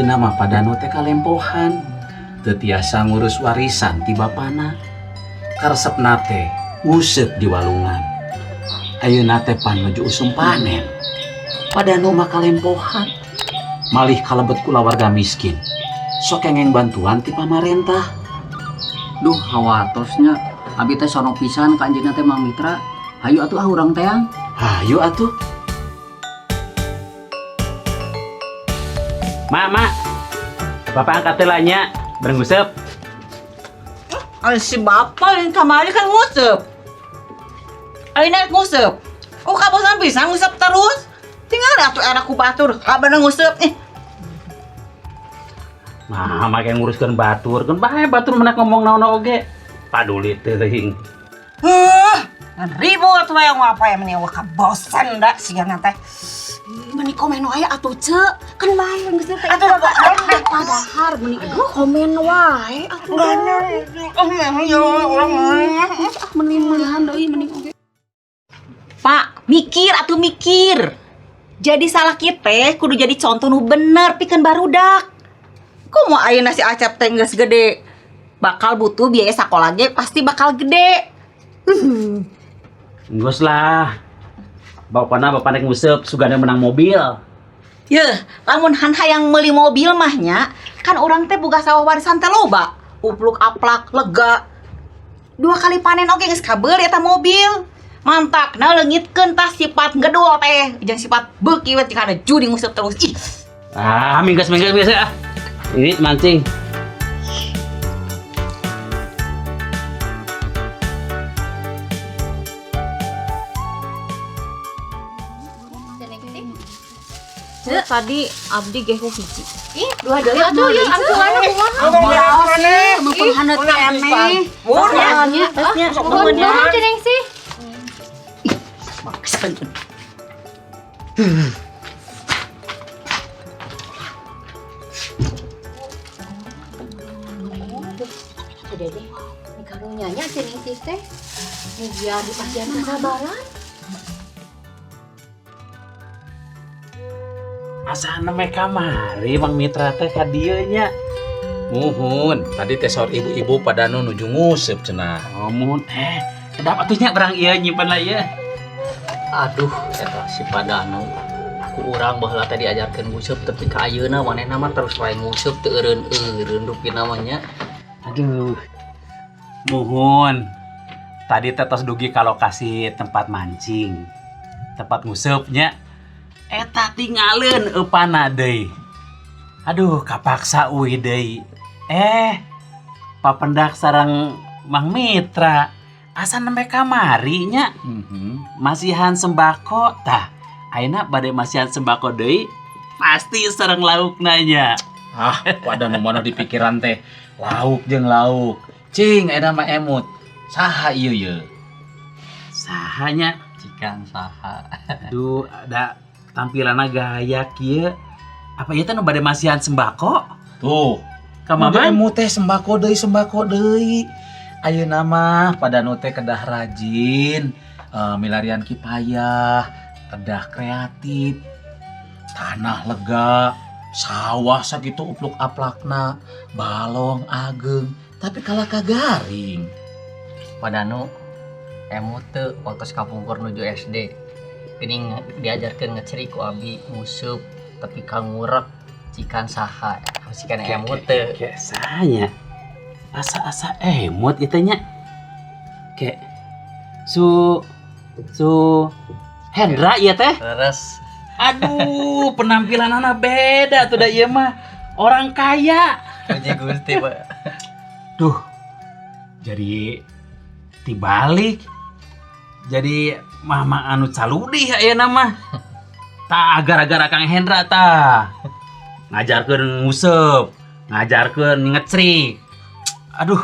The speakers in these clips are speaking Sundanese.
Ayeuna mah Padanu teh kalempohan. Teu tiasa ngurus warisan ti bapana. Karesepna teh nguseup di walungan. Ayeuna teh pan nuju usum panen. Padanu mah kalempohan. Malih kalebet kulawarga miskin. Sok kengeng bantuan ti pamarentah. Duh, hawatosnya. Abi teh sono pisan ka anjeunna teh Mang Mitra. Hayu atuh ah urang teang. Hayu atuh. Mak, mak. Bapak angkat heula nya, bareng nguseup. Ay, si bapak yang kamari kan nguseup. Ayeuna nguseup. Oh, kabosan pisan nguseup terus. Tinggal atuh era ku batur, kabarna nguseup nih. Nah, make nguruskeun batur, keun bae batur menak ngomong naon oge. Paduli teuing. Huh, ngan ribut we ngapa ya meni wah kabosan da sigana teh. Meni komen wae atuh ce, kan bae geus teh. Atuh bapak Padahal meni komen wae atuh. Ah meni meulihan deui meni oge. Pak, mikir atuh mikir. Jadi salah kita kudu jadi contoh nu bener pikeun barudak. Komo ayeuna si Acep teh geus gede. Bakal butuh biaya sakola ge pasti bakal gede. Geus lah. Bapana bapak nek nguseup sugana menang mobil. Yeuh, lamun han hayang meuli mobil mah nya, kan urang teh boga sawah warisan teh loba. Upluk aplak lega. 2 kali panen oge geus kabeuli eta mobil. Mantakna leungitkeun tah sifat ngedul teh, jeung sifat beuki we kana judi nguseup terus. Ih. Ah, minggas minggas minggas ah. Ini mancing. Cek, tadi abdi gehu hiji. Ih, dua deui atuh ya angkunganna kumaha? Mungkin haneut keneh. Murah. Nya, nuhun ceneng sih. Dede, ini karunya nya ceneng sih teh. Mugia di pasian kasabaran. Asana mereka mari Mang Mitra teh ka dieu nya. Muhun, tadi teh saur ibu-ibu Padanu nuju nguseup cenah. Oh, muhun. Kedap atuh nya barang ieu nyimpen lah ieu. Aduh, eta si Padanu. Ku urang baheula teh diajarkeun nguseup tapi ka ayeuna manehna mah terus wae nguseup teu eureun-eureun rupina mah nya. Aduh. Muhun. Tadi teh tos dugi ka lokasi tempat mancing. Tempat nguseupnya. Eta tinggalin eupana deui. Aduh, kapaksa uih deui. Papendak sareng Mang Mitra. Asa nembe kamari nya. Masihan sembako tah. Ayeuna bade masihan sembako deui pasti sareng laukna nya. Ah, Padanu mana di pikiran teh lauk jeung lauk. Cing eta mah emut. Saha ieu ye? Saha nya? Cikan saha. Aduh, ada tampilanna gaya kieu. Apa ieu teh nu bade masihan sembako? Tuh, Ka Mama? Emut teh sembako deui, sembako deui. Ayeuna mah Padanu teh kedah rajin, milarian kipayah, kedah kreatif, tanah lega, sawah sakitu upluk aplakna, balong ageng, tapi kalah kagaring. Padanu emut teu waktu kapungkur nuju SD. Geuning diajarkeun ngecerik ku abi nguseup tapi ka ngurek cikan saha. Cikan emut teu. Ke sahanya. Asa-asa emut ieu teh nya. Ke su Hendra ieu teh. Leres. Aduh, penampilanana beda tuh da ieu mah. Orang kaya. Puji Gusti, Pak. Duh. Jadi dibalik. Jadi mama anu caludih ayeuna mah. Tah gara-gara Kang Hendra tah. Ngajarkeun nguseup, ngajarkeun ngecrik. Aduh.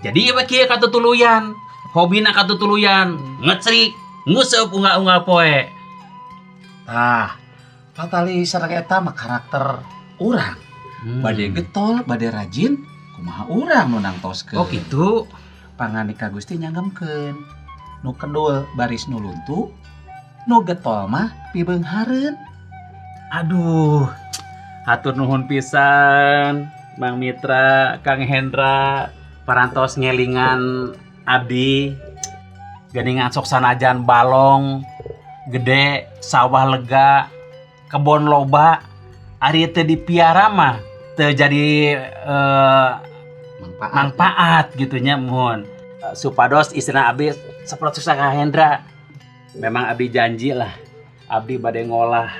Jadi ieu kieu katutuluyan. Hobina katutuluyan, ngecrik, nguseup unggal-unggal poe. Tah, patali sareng eta mah karakter urang. Bade getol, bade rajin, kumaha urang nu nangtoskeun. Oh gitu. Panganika Gusti nyanggemkeun. Nu kendul baris nu luntu, nu getol mah pibeunghareun. Aduh. Hatur nuhun pisan, Mang Mitra, Kang Hendra, parantos ngelingan abdi. Geningan sok sanajan balong gede, sawah lega, kebon loba, ari teu dipiara mah teu jadi Manfaat. Manfaat gitu nya, mohon. Supados istilah abdi seperti Kang Hendra, memang abdi janji lah, abdi bade ngolah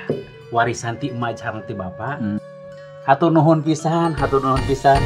warisan ti emak sareng ti bapak. Hatur nuhun pisan, hatur nuhun pisan.